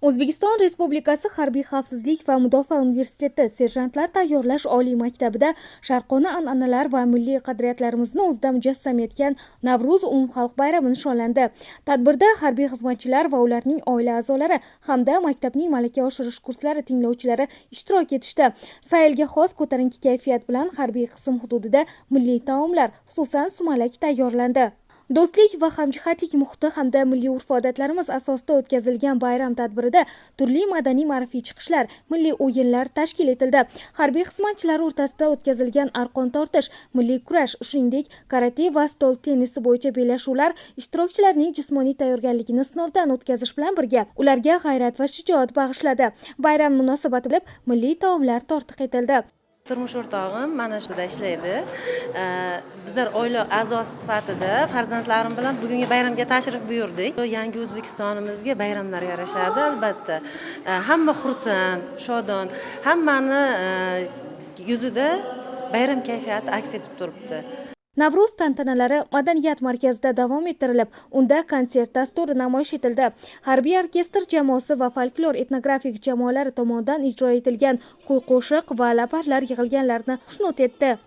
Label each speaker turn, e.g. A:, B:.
A: O'zbekiston Respublikasi Harbiy xavfsizlik va mudofaa universiteti serjantlar tayyorlash oliy maktabida sharqona an'analar va milliy qadriyatlarimizni o'zida mujassam etgan Navro'z umumxalq bayrami nishonlandi. Tadbirda harbiy xizmatchilar va ularning oila a'zolari hamda maktabning malaka oshirish kurslari tinglovchilari ishtirok etishdi. Saylga xos ko'tarinki kayfiyat bilan harbiy qism hududida milliy taomlar, xususan, sumalak tayyorlandi. Do'stlik va hamjihatlik muhiti hamda milliy urf-odatlarimiz asosida o'tkazilgan bayram tadbirida turli madaniy-ma'rifiy chiqishlar, milliy o'yinlar tashkil etildi. Harbiy xizmatchilar o'rtasida o'tkazilgan arqon tortish, milliy kurash, shuningdek, karate va stol tennisi bo'yicha bellashuvlar ishtirokchilarning jismoniy tayyorgarligini sinovdan o'tkazish bilan birga ularga g'ayrat va shijoat bag'ishladi. Bayram munosabati bilan milliy taomlar tortiq etildi.
B: Turmush o'rtog'im mana shu yerda ishlaydi. Bizlar oila a'zosi sifatida farzandlarim bilan bugungi bayramga tashrif buyurdik. Yangi O'zbekistonimizga bayramlar yarashadi albatta. Hamma xursand, shodon, hammani yuzida bayram kayfiyati aks etib turibdi.
A: Navro'z tantanalari madaniyat markazida davom ettirilib, unda konsert dasturi namoyish etildi. Harbiy orkestr jamoasi va folklor etnografik jamoalari tomonidan ijro etilgan kuy-qo'shiq va laparlar yig'ilganlarni xushnud etdi.